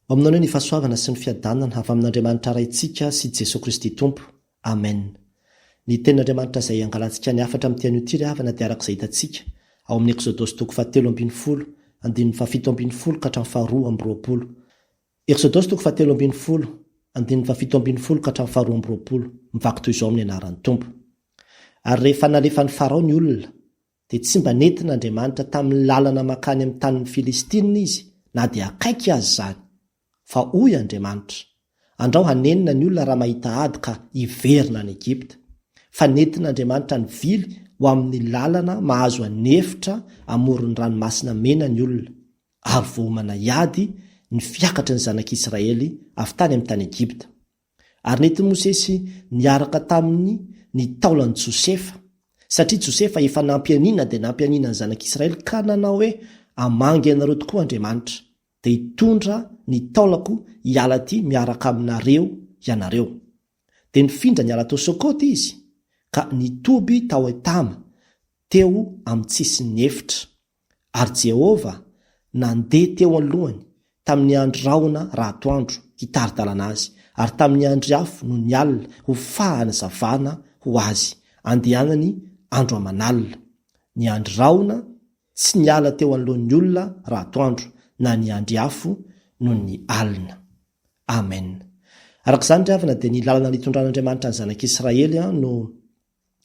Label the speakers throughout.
Speaker 1: Ho aminao anie ny fahasoavana sy ny fiadanana avy amin'Andriamanitra Raintsika sy Jesoa Kristy Tompo. Amen. Ny Tenin'Andriamanitra izay angalantsika ny hafatra amin'ity anio ity ry havana dia araka izay hitantsika ao amin'ny Eksodosy toko fahatelo ambin'ny folo, andininy fahafito ambin'ny folo ka hatramin'ny faharoa amby roapolo. Eksodosy toko fahatelo ambin'ny folo, andininy fahafito ambin'ny folo ka hatramin'ny faharoa amby roapolo, mivaky toy izao amin'ny anaran'ny Tompo. Ary rehefa nalefan'i Farao ny olona, dia tsy mba nentin'Andriamanitra tamin'ny lalana mankany amin'ny tanin'ny Filistina izy, na dia akaiky aza izany. Fa hoy Andriamanitra, Andrao hanenina ny olona raha mahita ady ka hiverina any Egypta. Fa nentin'Andriamanitra nivily ho amin'ny lalana mahazo an'efitra amoron'ny Ranomasina Mena ny olona, ary voaomana hiady ny fiakatry ny zanak'Israely avy tany amin'ny tany Egypta. Ary nentin'i Mosesy niaraka taminy ny taolan'i Josefa, satria Josefa efa nampianiana dia nampianiana ny zanak'Israely ka nanao hoe, Hamangy anareo tokoa Andriamanitra, dia hitondra ny taolako hiala aty miaraka aminareo ianareo. Dia nifindra niala tao Sokota izy, ka nitoby tao Etama, teo amin'ny tsisin'ny efitra. Ary Jehovah nandeha teo alohany tamin'ny andry rahona raha atoandro hitari-dalana azy, ary tamin'ny andry afo nony alina ho fahanazavana ho azy, andehanany andro aman'alina. Ny andry rahona tsy niala teo anoloan'ny olona raha atoandro, na ny andry afo nony alina. Amen. Araka izany ry havana dia ny lalana nitondran'Andriamanitra ny zanak'Israely no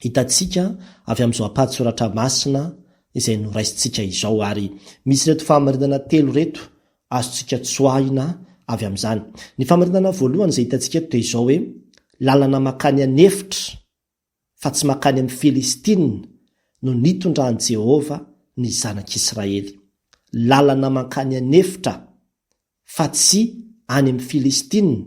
Speaker 1: hitantsika avy amin'izao ampahan-tsoratra masina izay noraisintsika izao. Ary misy ireto fahamarinana telo ireto azontsika tsoahina avy amin'izany. Ny fahamarinana voalohany izay hitantsika eto dia izao hoe, lalana mankany an'efitra fa tsy mankany amin'ny Filistina no nitondran'i Jehovah ny zanak'Israely. Lalana mankany an'efitra fa tsy any amin'ny Filistina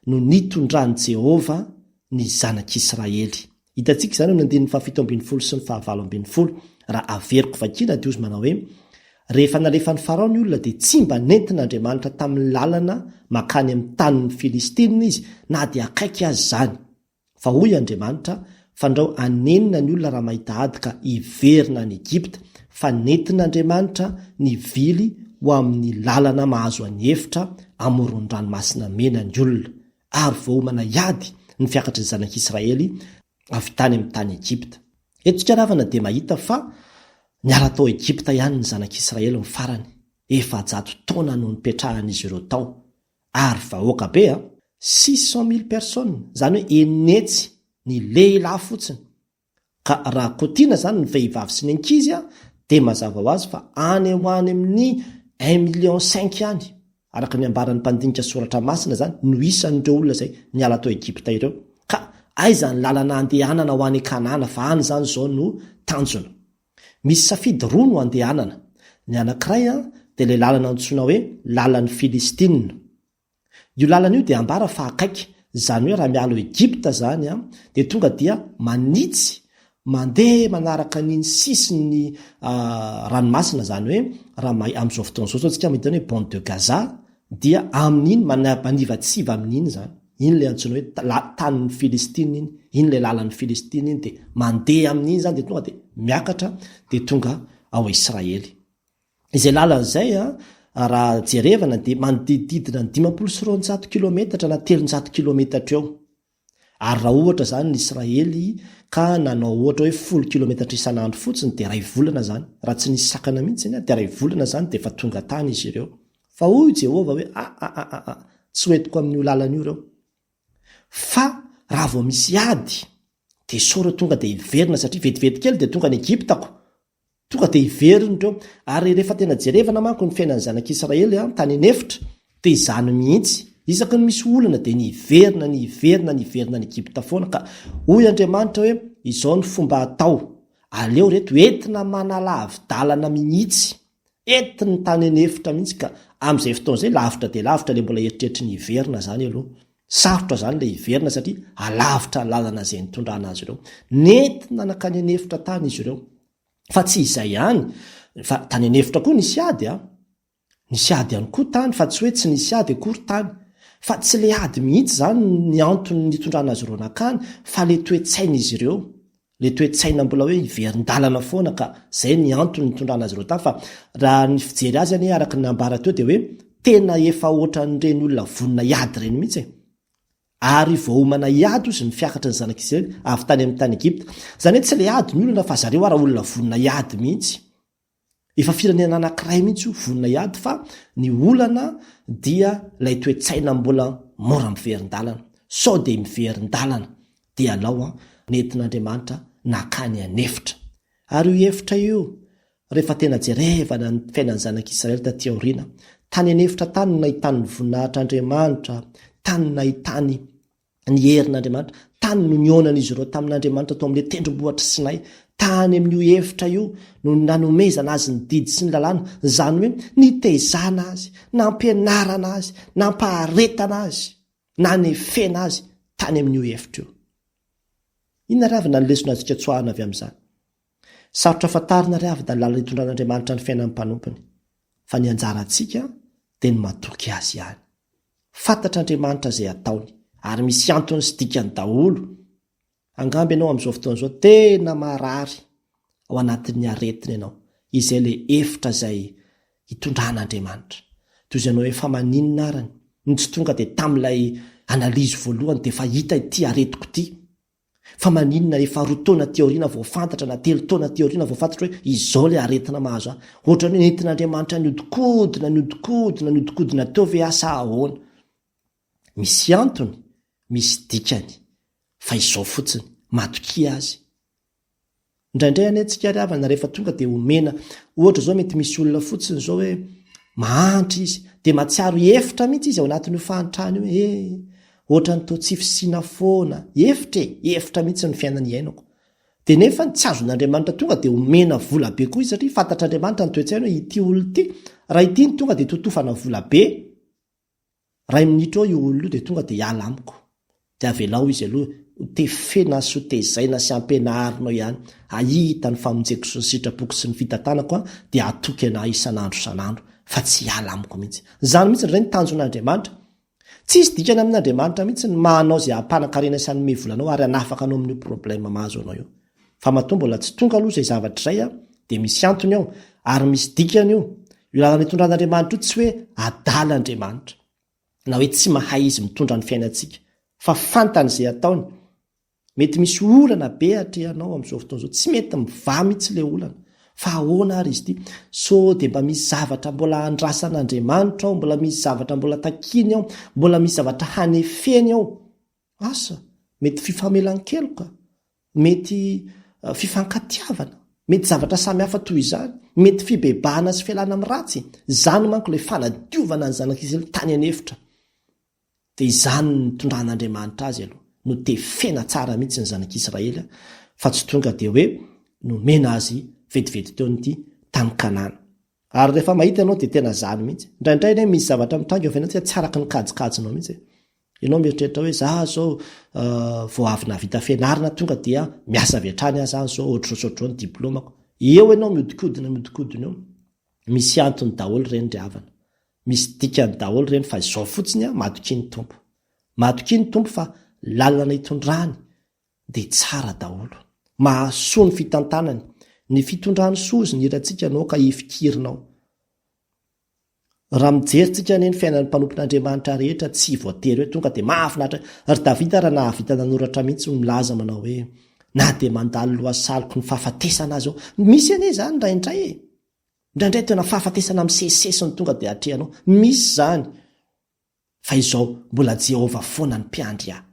Speaker 1: no nitondran'i Jehovah ny zanak'Israely. Hitantsika izany amin'ny andininy fahafito ambin'ny folo sy ny fahavalo ambin'ny folo. Raha averiko vakiana dia hozy manao hoe, Rehefa nalefan'i Farao ny olona dia tsy mba nentin'Andriamanitra tamin'ny lalana mankany amin'ny tanin'ny Filistina izy na dia akaiky aza izany. Fa hoy Andriamanitra, Fandrao hanenina ny olona raha mahita ady ka hiverina any Egypta, fa nentin'Andriamanitra nivily ho amin'ny lalana mahazo an'ny efitra amoron'ny Ranomasina Mena ny olona, ary voaomana hiady ny fiakatry ny zanak'Israely avy tany amin'ny tany Egypta. Eto isika ravana dia mahita fa niala tao Egypta ihany ny zanak'Israely ny farany, 400 taona no nipetrahan'izy ireo tao. Ary vahoaka be an! 600 mille personnes, izany hoe enihetsy ny lehilahy fotsiny. Ka raha kotiana izany ny vehivavy sy ny ankizy an, dia mazava ho azy fa any ho any amin'ny un million cinq any, araka ny ambaran'ny mpandinika soratra masina izany, no isan'ireo olona izay niala tao Egypta ireo. Ka aiza ny lalana andehanana ho any Kanana fa any izany izao no tanjona. Misy safidy roa no andehanana. Ny anankiray dia ilay lalana antsoina hoe lalan'ny Filistina. Io lalana io dia ambara fa akaiky, izany hoe raha miala ao Egypta izany dia tonga dia manitsy mandeha manaraka an'iny sisin'ny ranomasina, izany hoe raha amin'izao fotoana izao izao tsika mahita ny hoe bande de Gaza dia amin'iny manivatsiva amin'iny izany. Iny ilay antsoina hoe tanin'ny Filistina iny, iny ilay lalan'ny Filistina iny, dia mandeha amin'iny izany dia tonga dia miakatra dia tonga ao Israely. Izay lalana izay raha jerevana dia manodidididina ny 250 kilometatra na 300 kilometatra eo. Ary raha ohatra izany ny Israely ka nanao ohatra hoe 10 kilometatra isan'andro fotsiny dia iray volana izany. Raha tsy nisy sakana mihitsy dia iray volana izany dia efa tonga tany izy ireo. Fa hoy Jehovah hoe, A-a-a-a, tsy ho entiko amin'io lalana io ireo. Fa raha vao misy ady, dia sao ireo tonga dia hiverina, satria vetivety kely dia tonga any Egypta ko. Tonga dia hiverina ireo. Ary rehefa tena jerevana manko ny fiainan'ny zanak'Israely tany an'efitra, dia izany mihitsy. Isaky ny misy olana dia niverina, niverina, niverina any Egypta foana. Ka hoy Andriamanitra hoe, izao ny fomba atao, aleo ireto entina manalavi-dalana mihitsy. Entiny tany an'efitra mihitsy ka amin'izay fotoana izay lavitra dia lavitra ilay mbola eritreritry ny hiverina izany aloha. Sarotra izany ilay hiverina satria alavitra ny lalana izay nitondrana azy ireo. Nentina nankany an'efitra tany izy ireo. Fa tsy izay ihany fa tany an'efitra koa nisy ady an. Nisy ady ihany koa tany fa tsy hoe tsy nisy ady akory tany. Fa tsy ilay ady mihitsy izany ny antony nitondrana azy ireo nankany fa ilay toe-tsain'izy ireo. Le toe-tsaina mbola hoe hiverin-dalana foana ka zay ny antony nitondrana azy ireo tany fa raha ny fijery azy anie araka ny nambara teo dia hoe tena efa ohatran'ireny olona vonona hiady ireny mihitsy e. Ary voaomana hiady ozy ny fiakatry ny zanak'Isiraely avy tany amin'ny tany Egypta. Izany hoe tsy ilay ady ny olana fa zareo ara olona vonona hiady mihitsy. Efa firenena anankiray mihitsy io vonona hiady fa ny olana dia ilay toe-tsaina mbola mora miverin-dalana. Sao dia miverin-dalana dia alao an, nentin'Andriamanitra nakany an'efitra. Ary io efitra io, rehefa tena jerevana ny fiainan'ny zanak'Israely taty aoriana, tany an'efitra tany no nahitany ny voninahitr'Andriamanitra, tany no nahitany ny herin'Andriamanitra, tany no nihaonan'izy ireo tamin'Andriamanitra tao amin'ilay tendrombohitr'i Sinay. Tany amin'io efitra io no nanomezana azy ny didy sy ny lalàna, izany hoe nitezana azy, nampianarana azy, nampaharetana azy, nanefena azy tany amin'io efitra io. Inona ry havana ny lesona azontsika tsoahina avy amin'izany? Sarotra fantarina ry havana ny lalana itondran'Andriamanitra ny fiainan'ny mpanompony, fa ny anjarantsika dia ny matoky Azy ihany. Fantatr'Andriamanitra izay ataony, ary misy antony sy dikany daholo. Angamba ianao amin'izao fotoana izao tena marary ao anatin'ny aretina ianao, izay ilay efitra izay hitondran'Andriamanitra. Toy izay anao hoe fa maninona arany no tsy tonga dia tamin'ilay analyse voalohany dia efa hita ity aretiko ity. Fa maninona efa roa taona aty aoriana vao fantatra na telo taona aty aoriana vao fantatra hoe izao ilay aretina mahazo ahy. Ohatran'ny hoe nentin'Andriamanitra nihodinkodina, nihodinkodina, nihodinkodina teo ve aho sa ahoana? Misy antony, misy dikany. Fa izao fotsiny, matokia Azy. Indraindray anie tsika ry havana rehefa tonga dia omena, ohatra izao mety misy olona fotsiny izao hoe mahantra izy, dia mahatsiaro efitra mihitsy izy ao anatin'io fahantrana io hoe eh, ohatran'ny toa tsy fisiana foana, efitra e, efitra mihitsy ny fiainana iainako. Dia nefa tsy azon'Andriamanitra tonga dia omena vola be koa izy satria fantatr'Andriamanitra ny toe-tsainy hoe ity olona ity, raha ity no tonga dia totofana vola be. Ray minitra eo io olona io dia tonga dia hiala amiko. Dia avelao izy aloha ho tefena sy ho tezaina sy ampianarina eo ihany hahita ny famonjeko sy ny sitrapoko sy ny fitantanako an, dia hatoky anah isan'andro isan'andro fa tsy hiala amiko mihitsy. Izany mihitsy indray ny tanjon'Andriamanitra. Tsisy dikany amin'Andriamanitra mihitsy ny maha anao izay hampanan-karena sy hanome vola anao ary hanafaka anao amin'io problème mahazo anao io. Fa matoa mbola tsy tonga aloha izay zavatra izay an, dia misy antony ao ary misy dikany io. Io lalana itondran'Andriamanitra io tsy hoe adala Andriamanitra na hoe tsy mahay izy mitondra ny fiainantsika fa fantany izay ataony. Mety misy olana be atrehanao amin'izao fotoana izao, tsy mety mivaha mihitsy ilay olana. Fa ahoana ary izy ity? Sao dia mba misy zavatra mbola andrasan'Andriamanitra ao, mbola misy zavatra mbola takiany ao, mbola misy zavatra hanefeny ao. Asa, mety fifamelan-keloka, mety fifankatiavana, mety zavatra samy hafa toy izany, mety fibebahana sy fialana amin'ny ratsy. Izany manko ilay fanadiovana ny zanak'Israely tany an'efitra. Dia izany no nitondran'Andriamanitra azy aloha, notefena tsara mihitsy ny zanak'Israely fa tsy tonga dia hoe nomena azy vetivety teo ny tany Kanana. Ary rehefa mahita ianao dia tena zany mihitsy. Indraindray anie misy zavatra mitranga eo fiainantsika tsy araka ny kajikajinao mihitsy e. Ianao mieritreritra hoe za zao vao avy nahavita fianarana tonga dia miasa avy hatrany aho zany zao ohatr'izao sy ohatr'izao ny diplaomako. Eo ianao mihodinkodina mihodinkodina eo. Misy antony daholo ireny ry havana. Misy dikany daholo ireny fa izao fotsiny an, matokia ny Tompo. Matokia ny Tompo fa lalana itondrany dia tsara daholo. Mahasoa ny fitantanany. Ny fitondrany soa ozy ny hirantsika no aoka hifikirina ao. Raha mijery tsika anie ny fiainan'ny mpanompon'Andriamanitra rehetra tsy voatery hoe tonga dia mahafinaritra. Ry Davida raha nahavita nanoratra mihitsy no milaza manao hoe na dia mandalo lohasaloky ny fahafatesana aza aho. Misy anie izany indraindray e. Indraindray tena fahafatesana misesisesy no tonga dia atrehanao. Misy izany. Fa izao, mbola Jehovah foana ny Mpiandry ahy.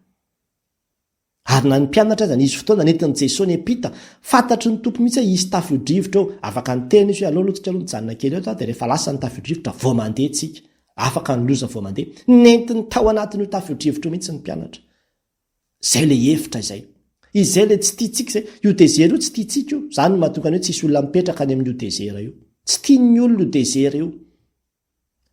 Speaker 1: Ary na ny mpianatra aza, nisy fotoana nentin'i Jesoa niampita, fantatry ny Tompo mihitsy hoe hisy tafio-drivotra eo, afaka niteny izy hoe aleo aloha tsika aloha mijanona kely eto dia rehefa lasa ny tafio-drivotra vao mandeha tsika, afaka ny loza vao mandeha. Nentiny tao anatin'io tafio-drivotra io mihitsy ny mpianatra. Izay ilay hevitra izay. Izay ilay tsy tiantsika izay. Io désert io tsy tiantsika io. Izany no mahatonga ny hoe tsisy olona mipetraka any amin'io désert io. Tsy tian'ny olona io désert io.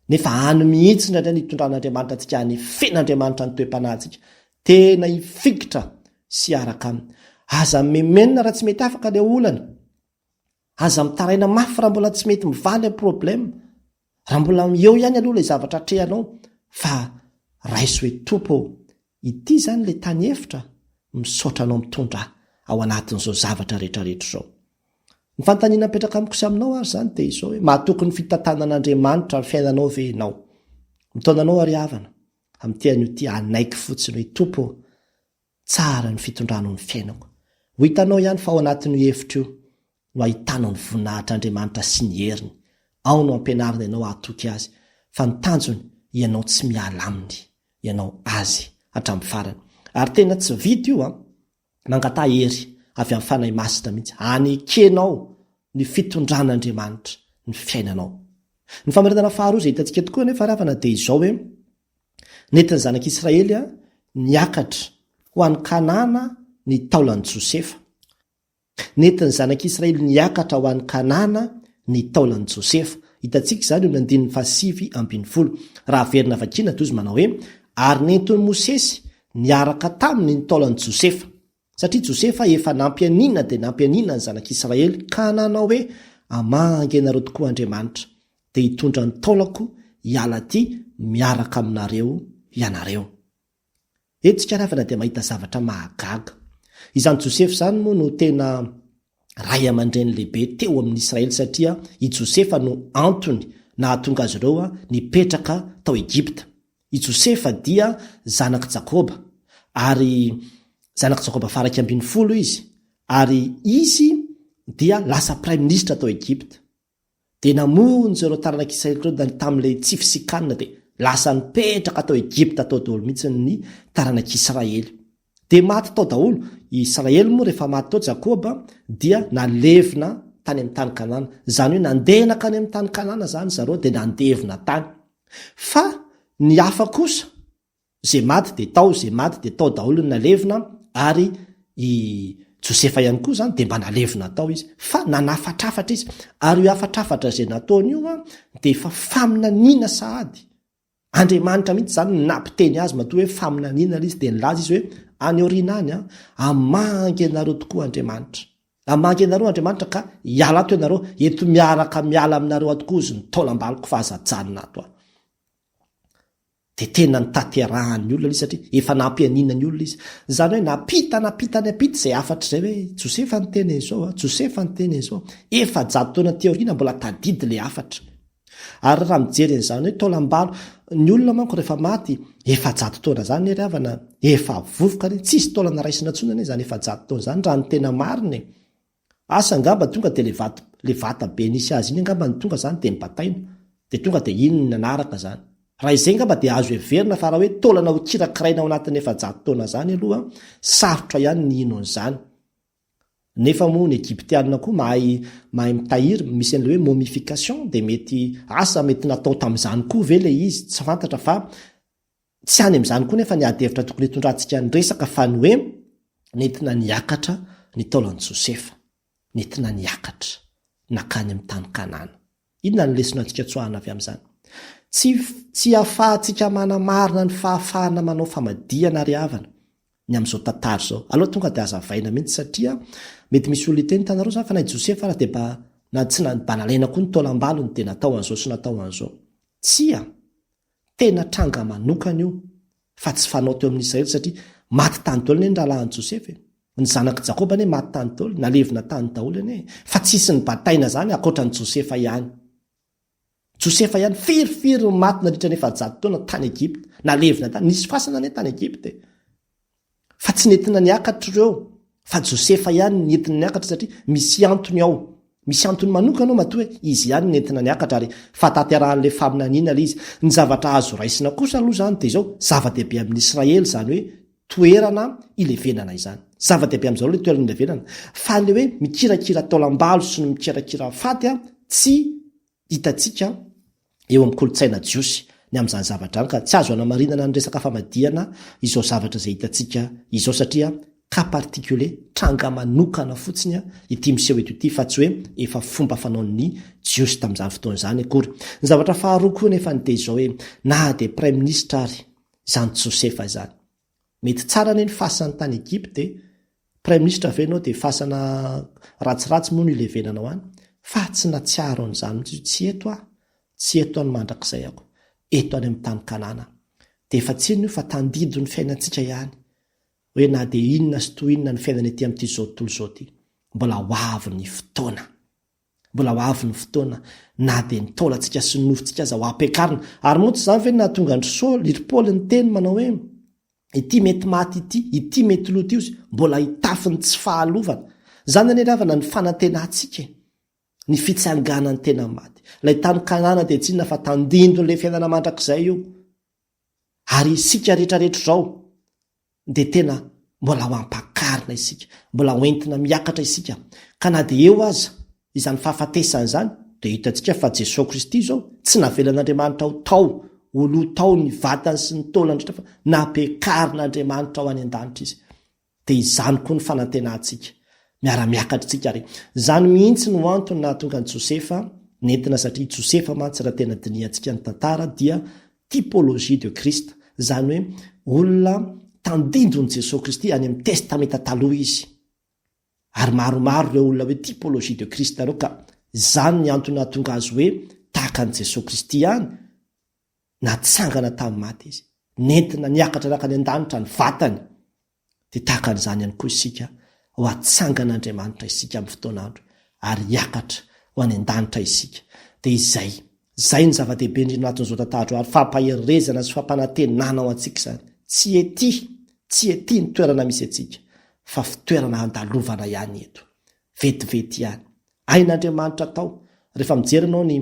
Speaker 1: Nefa any mihitsy indraindray no itondran'Andriamanitra antsika, anefen'Andriamanitra ny toe-panahintsika. Tena hifikitra sy hiaraka aminy. Aza mimemenona raha tsy mety afaka ilay olana. Aza mitaraina mafy raha mbola tsy mety mivaha ilay problème. Raha mbola eo ihany aloha ilay zavatra atrehanao fa raiso hoe Tompo ô, ity izany ilay tany efitra, misaotra anao mitondra ahy ao anatin'izao zavatra rehetrarehetra izao. Ny fanontaniana mipetraka amiko sy aminao ary izany dia izao hoe, mahatoky ny fitantanan'Andriamanitra ny fiainanao ve ianao? Mitaona anao aho ry havana, amin'ity anio ity, hanaiky fotsiny hoe, Tompo ô, tsara ny fitondranao ny fiainako. Ho hitanao ihany fa ao anatin'io efitra io no ahitanao ny voninahitr'Andriamanitra sy ny heriny. Ao no ampianariny anao hahatoky Azy, fa ny tanjony, ianao tsy miala Aminy, ianao Azy hatramin'ny farany. Ary tena tsy vita io an! Mangataha hery avy amin'ny Fanahy Masina mihitsy hanekenao ny fitondran'Andriamanitra ny fiainanao. Ny famarinana faharoa izay hitantsika tokoa anefa ry havana dia izao hoe, nentin'ny zanak'Israely niakatra ho any Kanana ny taolan'i Josefa. Nentin'ny zanak'Israely niakatra ho any Kanana ny taolan'i Josefa. Hitantsika izany eo amin'ny andininy faha-19. Raha averina vakiana dia hozy manao hoe, Ary nentin'i Mosesy niaraka taminy ny taolan'i Josefa. Satria Josefa efa nampianiana dia nampianiana ny zanak'Israely ka nanao hoe, Hamangy anareo tokoa Andriamanitra, dia hitondra ny taolako hiala aty miaraka aminareo ianareo. Eto isika ry havana dia mahita zavatra mahagaga. Izany Josefa izany moa no tena ray aman-dreny lehibe teo amin'ny Israely satria i Josefa no antony nahatonga azy ireo nipetraka tao Egypta. I Josefa dia zanak'i Jakoba, ary zanak'i Jakoba faha-11 izy, ary izy dia lasa praiminisitra tao Egypta. Dia namonjy ireo taranak'i Israely ireo dia tamin'ilay tsy fisian-kanina dia lasa nipetraka tao Egypta tao daholo mihitsy ny taranak'i Israely. Dia maty tao daholo. I Israely moa rehefa maty tao Jakoba dia nalevina tany amin'ny tany Kanana. Izany hoe nandeha nankany amin'ny tany Kanana izany zareo dia nandevina tany. Fa ny hafa kosa Ze maty dia tao, ze maty dia tao daholo ny nalevina ary i Josefa ihany koa izany dia mba nalevina tao izy fa nanafatrafatra izy ary io hafatrafatra izay nataony io an dia efa faminaniana sahady. Andriamanitra mihitsy izany no nampiteny azy matoa hoe faminaniana ilay izy dia nilaza izy hoe any aoriana any an, hamangy anareo tokoa Andriamanitra. Hamangy anareo Andriamanitra ka hiala ato ianareo, ento miaraka miala aminareo ato koa izy ny taolam-baloko fa aza ajanona ato aho. Dia tena notanterahan'ny olona ilay izy satria efa nampianiana ny olona izy. Izany hoe nampita, nampita, nampita izay hafatra izay hoe Josefa niteny an'izao a, Josefa niteny an'izao. 400 taona aty aoriana mbola tadidy ilay hafatra. Ary raha mijery an'izany hoe taolam-balo, ny olona manko rehefa maty, 400 taona izany anie ry havana, efa vovoka anie, tsisy taolana raisina intsony anie izany 400 taona izany raha ny tena marina e. Asa angamba tonga dia le vato le vata be nisy azy iny angamba no tonga zany dia nibataina dia tonga dia iny no nanaraka zany. Raha izay angamba dia azo heverina fa raha hoe taolana ho kirakiraina ao anatin'ny 400 taona zany aloha sarotra ihany ny hino an'izany. Nefa moa ny egyptiana koa mahay mahay mitahiry, misy an'ilay hoe momification dia mety asa mety natao tamin'izany koa ve ilay izy tsy fantatra fa Tsy any amin'izany koa nefa ny ady hevitra tokony hitondrantsika ny resaka fa ny hoe nentina niakatra ny taolan'i Josefa. Nentina niakatra nankany amin'ny tany Kanana. Inona no lesona antsika tsoahana avy amin'izany? Tsy tsy ahafahantsika manamarina ny fahafahana manao famadihana ry havana ny amin'izao tantara izao. Aleo tonga dia hazavaina mihitsy satria mety misy olona hiteny, hitanareo izany fa na i Josefa ara dia mba na tsy na mba nalaina koa ny taolam-balony dia natao an'izao sy natao an'izao. Tsia! Tena tranga manokana io fa tsy fanao teo amin'ny Israely satria maty tany daholo anie ny rahalahin'i Josefa e. Ny zanak'i Jakoba anie maty tany daholo, nalevina tany daholo anie e. Fa tsisy nibataina izany ankoatra an'i Josefa ihany. Josefa ihany, firifiry no maty nandritra ny 400 taona tany Egypta, nalevina tany, nisy fasana anie tany Egypta e. Fa tsy nentina niakatra ireo, fa Josefa ihany no nentina niakatra satria misy antony ao. Misy antony manokana ao matoa hoe izy ihany no nentina niakatra ary fahatanterahan'ilay faminaniana ilay izy. Ny zavatra azo raisina kosa aloha izany dia izao, zava-dehibe amin'ny Israely izany hoe toerana ilevenana izany. Zava-dehibe amin'izao ilay toerana ilevenana. Fa ilay hoe mikirakira taolam-balo sy ny mikirakira faty tsy hitantsika eo amin'ny kolontsaina jiosy ny amin'izany zavatra izany ka tsy azo anamarinana ny resaka famadihana izao zavatra izay hitantsika izao satria cas particulier, tranga manokana fotsiny ity miseho eto ity fa tsy hoe efa fomba fanaon'ny jiosy tamin'izany fotoana izany akory. Ny zavatra faharoa koa anefa dia izao hoe na dia praiminisitra ary izany Josefa izany Mety tsara anie ny fasany tany Egypte e! Praiminisitra ve ianao dia fasana ratsiratsy moa no ilevenanao any? Fa tsy natsiaro an'izany mihitsy izy, tsy eto aho, tsy eto aho ny mandrakizay ako, eto any amin'ny tany Kanana aho. Dia efa tsy inona io fa tandindon'ny fiainantsika ihany, hoe na dia inona sy toy inona ny fiainana ety amin'ity izao tontolo izao ity, mbola ho avy ny fotoana. Mbola ho avy ny fotoana na dia ny taolantsika sy ny nofontsika aza ho ampiakarina. Ary moa tsy izany ve no nahatonga an-dry Saoly, ry Paoly niteny manao hoe, Ity mety maty ity, ity mety lo ity, ozy, mbola hitafy ny tsy fahalovana. Izany anie ry havana ny fanantenantsika e! Ny fitsanganan'ny tena maty. Ilay tany Kanana dia tsy inona fa tandindon'ilay fiainana mandrakizay io. Ary isika rehetrarehetra izao dia tena mbola ho ampakarina isika, mbola ho entina miakatra isika. Ka na dia eo aza izany fahafatesana izany dia hitantsika fa Jesoa Kristy izao tsy navelan'Andriamanitra ho tao, ho lo tao ny vatany sy ny taolany rehetra fa nampiakarin'Andriamanitra ho any an-danitra izy. Dia izany koa ny fanantenantsika. Miara-miakatra isika ary izany mihitsy no antony nahatonga an'i Josefa nentina satria i Josefa mantsy raha tena dinihantsika ny tantara dia typologie de Christ, izany hoe olona tandindon'i Jesoa Kristy any amin'ny Testamenta Taloha izy. Ary maromaro ireo olona hoe typologie de Christ ireo ka izany ny antony nahatonga azy hoe tahaka an'i Jesoa Kristy ihany, natsangana tamin'ny maty izy, nentina niakatra nankany an-danitra ny vatany, dia tahaka an'izany ihany koa isika, ho atsangan'Andriamanitra isika amin'ny fotoan'andro ary hiakatra ho any an-danitra isika. Dia izay, izay no zava-dehibe indrindra anatin'izao tantara izao ary fampaherezana sy fampanantenana ho antsika izany. Tsy ety, tsy ety ny toerana misy antsika, fa fitoerana andalovana ihany eto. Vetivety ihany. Hain'Andriamanitra atao. Rehefa mijery ianao ny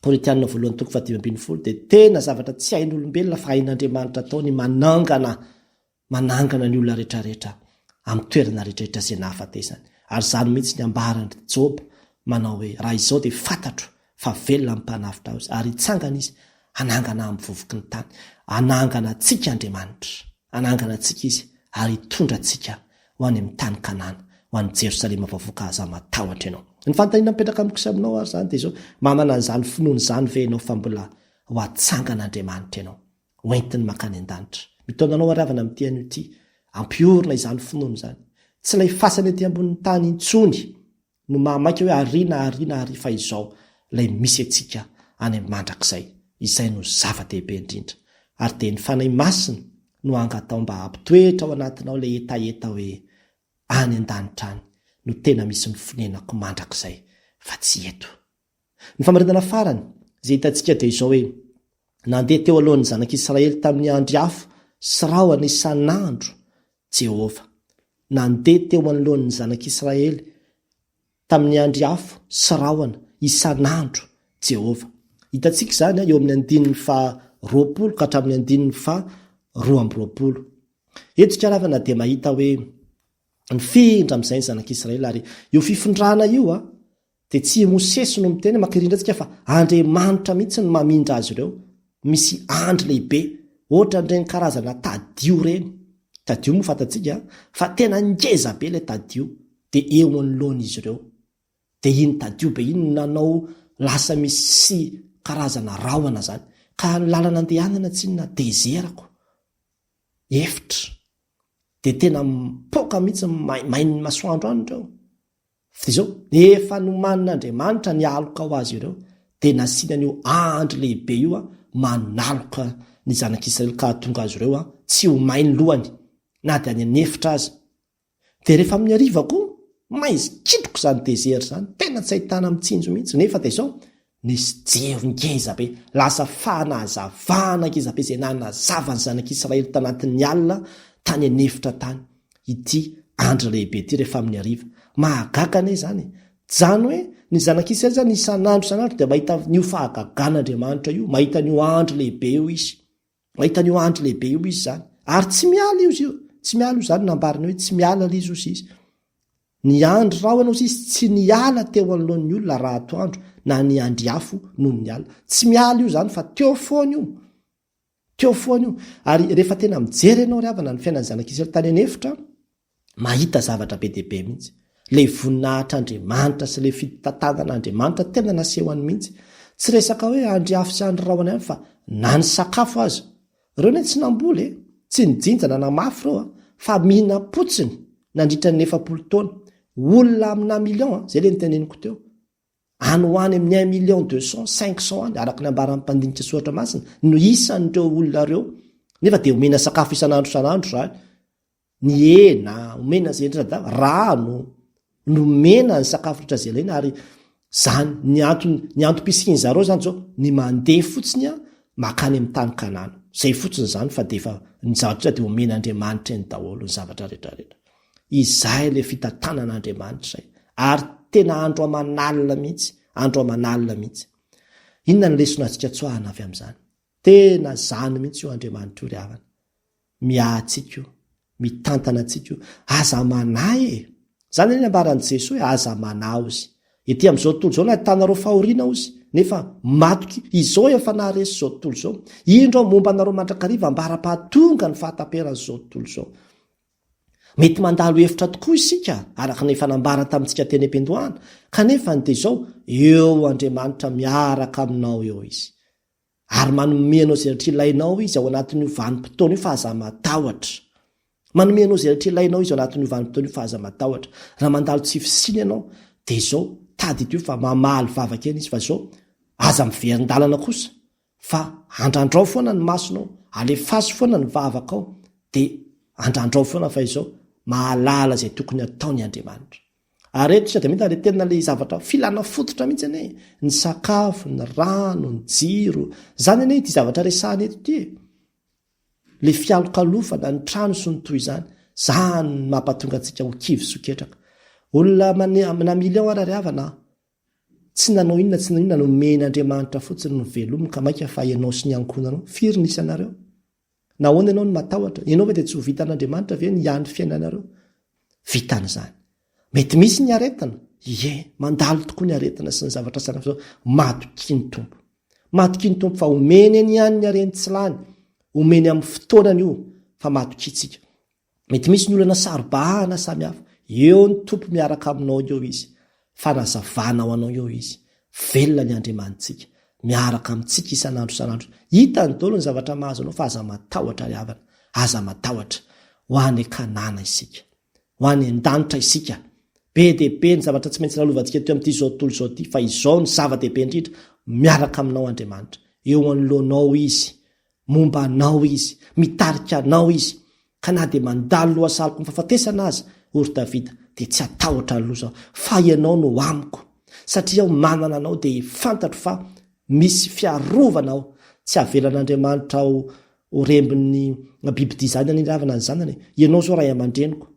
Speaker 1: Korintianina voalohany toko faha-15 dia tena zavatra tsy hain'olombelona fa hain'Andriamanitra atao ny manangana manangana ny olona rehetrarehetra amin'ny toerana rehetrarehetra izay nahafatesany. Ary izany mihitsy ny ambaran-dry Joba manao hoe, Raha izao dia fantatro fa velona ny Mpanavotra ahy ary hitsangana Izy hanangana ahy amin'ny vovoky ny tany. Hanangana antsika Andriamanitra. Hanangana antsika Izy ary hitondra antsika ho any amin'ny tany Kanana, ho any Jerosalema vaovao ka aza matahotra ianao. Ny fanontaniana mipetraka amiko sy aminao ary izany dia izao, manana an'izany finoana izany ve ianao fa mbola ho atsangan'Andriamanitra ianao? Ho entiny mankany an-danitra. Mitaona anao ary havana amin'ity anio ity, ampiorina izany finoana izany. Tsy ilay fasana ety ambonin'ny tany intsony no mahamaika hoe ary na ary na ary fa izao ilay misy antsika any amin'ny mandrakizay. Izay no zava-dehibe indrindra. Ary dia ny Fanahy Masina no angatao mba hampitoetra ao anatinao ilay hetaheta hoe any an-danitra any no tena misy ny fonenako mandrakizay fa tsy eto. Ny famaritana farany izay hitantsika dia izao hoe, Nandeha teo alohan'ny zanak'Israely tamin'ny andry afo sy rahona isan'andro Jehovah. Nandeha teo anoloan'ny zanak'Israely tamin'ny andry afo sy rahona isan'andro Jehovah. Hitantsika izany eo amin'ny andininy faha 20 ka hatramin'ny andininy faha 22. Eto isika ravana dia mahita hoe nifindra amin'izay ny zanak'Israely ary io fifindrana io Dia tsy i Mosesy no miteny mankirindra antsika fa Andriamanitra mihitsy no mamindra azy ireo. Misy andry lehibe, ohatran'ireny karazana tadio ireny. Tadio moa fantatsika fa tena ngeza be ilay tadio, dia eo anoloan'izy ireo. Dia iny tadio be iny no nanao lasa misy karazana rahona izany. Ka ny lalana andehanana tsinona désert ko. Efitra. Dia tena mipoaka mihitsy main'ny masoandro any ireo. Fa izao, efa nomanin'Andriamanitra ny aloka ho azy ireo, dia nasiany an'io andry lehibe io manaloka ny zanak'Israely ka hahatonga azy ireo tsy ho may ny lohany, na dia any an'efitra aza. Dia rehefa amin'ny hariva koa, maizikitroka izany désert izany, tena tsy ahitana mitsinjo mihitsy, nefa dia izao, nisy jiro ngeza be, lasa fanazavana ngeza be izay nanazava ny zanak'Israely tanatin'ny alina tany an'efitra tany. ity andry lehibe ity rehefa amin'ny hariva. Mahagaga anie izany e! Izany hoe ny zanak'Israely izany isan'andro isan'andro dia mahita an'io fahagagan'Andriamanitra io, mahita an'io andry lehibe io izy. Mahita an'io andry lehibe io izy izany. Ary tsy miala io izy io. Tsy miala io izany nambarany hoe tsy miala ilay izy hozy izy. Ny andry rahona hozy izy tsy niala teo anoloan'ny olona raha atoandro na ny andry afo nony ny alina. Tsy miala io izany fa teo foana io. Teo foana io. Ary rehefa tena mijery ianao ry havana ny fiainan'ny zanak'Israely tany an'efitra, mahita zavatra be dia be mihitsy. Ilay voninahitr'Andriamanitra sy ilay fitantanan'Andriamanitra tena nasehony mihitsy. Tsy resaka hoe andry afo sy andry rahona ihany fa na ny sakafo aza. Ireo anie tsy namboly e, tsy nijinja na namafy ireo fa mihinam-potsiny nandritra ny 40 taona. Olona amina millions, izay ilay noteneniko teo. Any ho any amin'ny un million deux cent, cinq cent any, araka ny ambaran'ny mpandinika soratra masina, no isan'ireo olona ireo. Nefa dia omena sakafo isan'andro isan'andro izany. Ny hena, omena izay rehetra da, rano, nomena ny sakafo rehetra izay ilaina ary. Zany, ny antony, ny antom-pisian'zareo zany zao, ny mandeha fotsiny an, makany amin'ny tany Kanana. Zay fotsiny zany fa dia efa, ny zavatra rehetra dia omen'Andriamanitra eny daholo ny zavatra rehetra rehetra. Izay ilay fitantanan'Andriamanitra izay. Ary tena andro aman'alina mihitsy, andro aman'alina mihitsy. Inona ny lesona azontsika tsoahana avy amin'izany? Tena zany mihitsy io Andriamanitra io ry havana. Miahy antsika io, mitantana antsika io. Aza manahy e! Izany anie nambaran'i Jesoa hoe aza manahy ozy. Ety amin'izao tontolo izao no ahitanareo fahoriana ozy, nefa matoky, izao efa naharesy izao tontolo izao. Indro aho momba anareo mandrakariva ambara-pahatonga ny fahataperan'izao tontolo izao. Mety mandalo efitra tokoa isika, araka ny efa nambara tamintsika teny am-piandohana, kanefa ny dia izao, eo Andriamanitra miaraka aminao eo Izy. Ary manome anao izay rehetra ilainao Izy ao anatin'io vanim-potoana io fa aza matahotra. Manome anao izay rehetra ilainao Izy ao anatin'io vanim-potoana io fa aza matahotra. Raha mandalo tsy fisiana ianao, dia izao, tadidio fa mamaly vavaka eny Izy fa izao, aza miverin-dalana kosa. Fa andrandrao foana ny masonao, alefaso foana ny vavakao, dia andrandrao foana fa izao, mahalala izay tokony hataony Andriamanitra. Ary eto isika dia mahita ilay tena ilay zavatra filana fototra mihitsy anie, ny sakafo, ny rano, ny jiro, izany anie ity zavatra resahana eto ity e. Ilay fialokalofana, ny trano sy ny toy izany, izany no mampatonga antsika ho kivy sy ho ketraka. Olona na million ara ry havana, Tsy nanao inona tsy nanao inona, nomen'Andriamanitra fotsiny no velominy ka mainka fa ianao sy ny ankohonanao, firy ny isanareo? Nahoana ianao no matahotra? Ianao ve dia tsy ho vitan'Andriamanitra ve ny hiandry fiainanareo? Vitany izany. Mety misy ny aretina? Ie, mandalo tokoa ny aretina sy ny zavatra samihafa izao. Matokia ny Tompo. Matokia ny Tompo fa omeny eny ihany ny hareny tsy lany. Omeny amin'ny fotoanany io fa matokia tsika. Mety misy ny olana saro-bahana samihafa. Eo ny Tompo miaraka aminao eo Izy. Fanazavana ho anao eo Izy. Velona ny Andriamanitsika. Miaraka amintsika isan'andro isan'andro. Hitany daholo ny zavatra mahazo anao fa aza matahotra ry havana. Aza matahotra. Ho any Kanana isika. Ho any an-danitra isika. Be dia be ny zavatra tsy maintsy lalovantsika teo amin'ity izao tontolo izao ity fa izao ny zava-dehibe indrindra, miaraka aminao Andriamanitra. Eo anoloanao Izy. Momba anao Izy, mitarika anao Izy, ka na dia mandalo lohasaloky ny fahafatesana aza, o ry Davida, dia tsy hatahotra ny loza aho, fa Ianao no amiko. Satria aho manana Anao, dia fantatro fa misy fiarovana aho. Tsy avelan'Andriamanitra ho ho rembin'ny bibidia izany anie ry havana ny zanany e. Ianao izao ray aman-dreniko.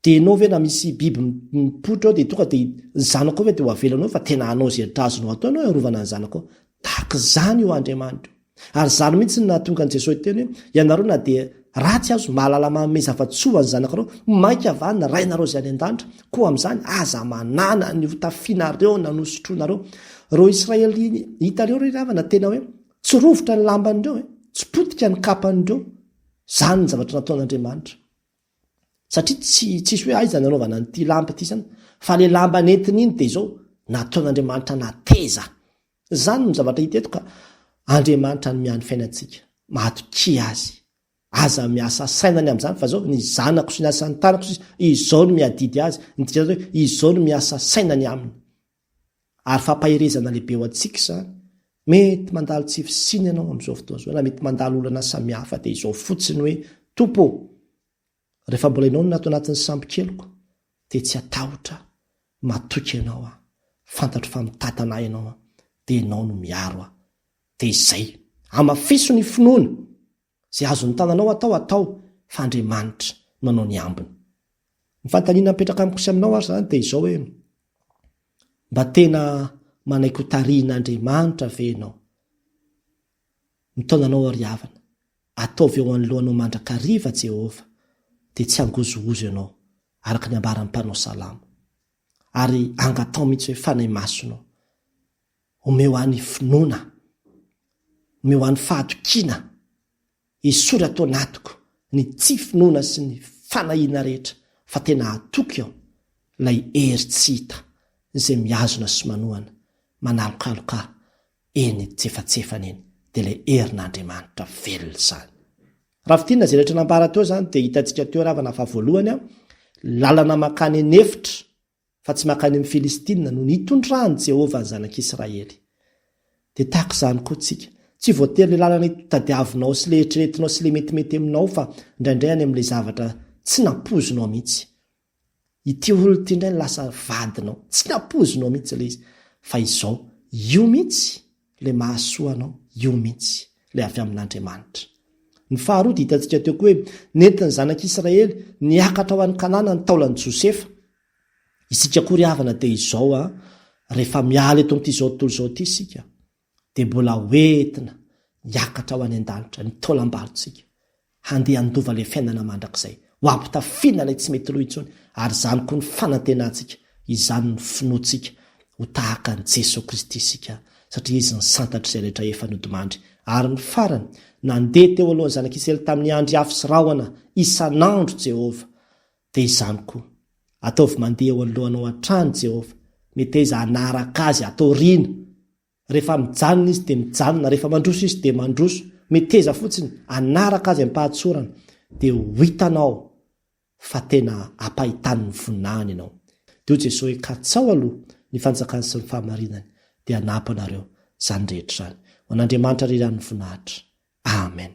Speaker 1: Dia ianao ve na misy biby mipoitra eo dia tonga dia ny zanakao ve dia ho avelanao fa tena hanao izay rehetra azonao atao ianao hiarovana ny zanakao? Tahaka izany io Andriamanitra io. Ary izany mihitsy no nahatonga an'i Jesosy hiteny hoe, ianareo na dia ratsy aza mahalala manome zava-tsoa ny zanakareo, mainka va ny Rainareo izay any an-danitra? Koa amin'izany aza manana ny hotafianareo na ny hosotroinareo. Ireo Israely hita ireo ry havana tena hoe tsy rovitra ny lamban'ireo e, tsy potika ny kapan'ireo. Izany ny zavatra nataon'Andriamanitra. Satria tsy tsisy hoe aiza nanaovana an'ity lamba ity izany, fa le lamba nentiny iny dia izao, nataon'Andriamanitra nateza. Izany no zavatra hita eto ka Andriamanitra no miahy ny fiainantsika. Matokia Azy. Aza miasa saina ny amin'izany fa izao, ny zanako sy ny asan'ny tanako sisa, izao no miadidy azy, ny dikan'izany hoe izao no miasa saina ny aminy. Ary fampaherezana lehibe ho antsika izany. Mety mandalo tsy fisiana ianao amin'izao fotoana izao na mety mandalo olana samihafa dia izao fotsiny hoe, Tompo ô, rehefa mbola ianao no ato anatin'ny sambokeliko dia tsy hatahotra aho, matoky Ianao aho, fantatro fa mitantana ahy Ianao dia Ianao no miaro ahy. Dia izay. Hamafiso ny finoana. Izay azon'ny tananao atao, atao, fa Andriamanitra no hanao ny ambiny. Ny fanontaniana mipetraka amiko sy aminao ary izany dia izao hoe, mba tena manaiky ho tarihin'Andriamanitra ve ianao? Mitaona anao aho ry havana, ataovy eo anoloanao mandrakariva Jehovah, dia tsy hangozohozo ianao, araka ny ambaran'ny mpanao salamo. Ary angataho mihitsy hoe Fanahy Masina ô, Omeo ahy ny finoana, omeo ahy ny fahatokiana, esory ato anatiko ny tsy finoana sy ny fanahiana rehetra fa tena hatoky aho ilay hery tsy hita izay mihazona sy manohana, manalokaloka ahy eny tsefatsefany eny, dia ilay herin'Andriamanitra velona izany. Raha fintinina izay rehetra nambara teo izany dia hitantsika teo ravana fa voalohany, lalana mankany an'efitra fa tsy mankany amin'ny Filistina no nitondran'i Jehovah ny zanak'Israely. Dia tahaka izany koa tsika. Tsy voatery ilay lalana tadiavinao sy ilay eritreretinao sy ilay metimety aminao fa indraindray any amin'ilay zavatra tsy nampoizinao mihitsy. Ity olona ity indray no lasa vadinao. Tsy nampoizinao mihitsy ilay izy. Fa izao, io mihitsy ilay mahasoa anao, io mihitsy ilay avy amin'Andriamanitra. Ny faharoa dia hitantsika teo koa hoe nentin'ny zanak'Israely niakatra ho any Kanana ny taolan'i Josefa. Isika koa ry havana dia izao an, rehefa miala eto amin'ity izao tontolo izao ity isika, dia mbola hoentina hiakatra ho any an-danitra ny taolam-balontsika, handeha handova ilay fiainana mandrakizay, ho ampitafiana ilay tsy mety lo intsony, ary izany koa ny fanantenantsika, izany ny finoantsika, ho tahaka an'i Jesoa Kristy isika, satria Izy ny santatr'izay rehetra efa nodimandry. Ary ny farany, nandeha teo alohan'ny zanak'Israely tamin'ny andry afo sy rahona isan'andro Jehovah, Dia izany koa. Ataovy mandeha eo anoloanao hatrany Jehovah, meteza hanaraka Azy ato aoriana. Rehefa mijanona Izy dia mijanona, rehefa mandroso Izy dia mandroso. Meteza fotsiny hanaraka Azy am-pahatsorana, dia ho hitanao fa tena ampahitany ny voninahiny ianao. Dia hoy Jesoa hoe, Katsaho aloha ny fanjakany sy ny fahamarinany, dia hanampy anareo izany rehetra izany. Ho an'Andriamanitra irery ihany ny voninahitra. Amen.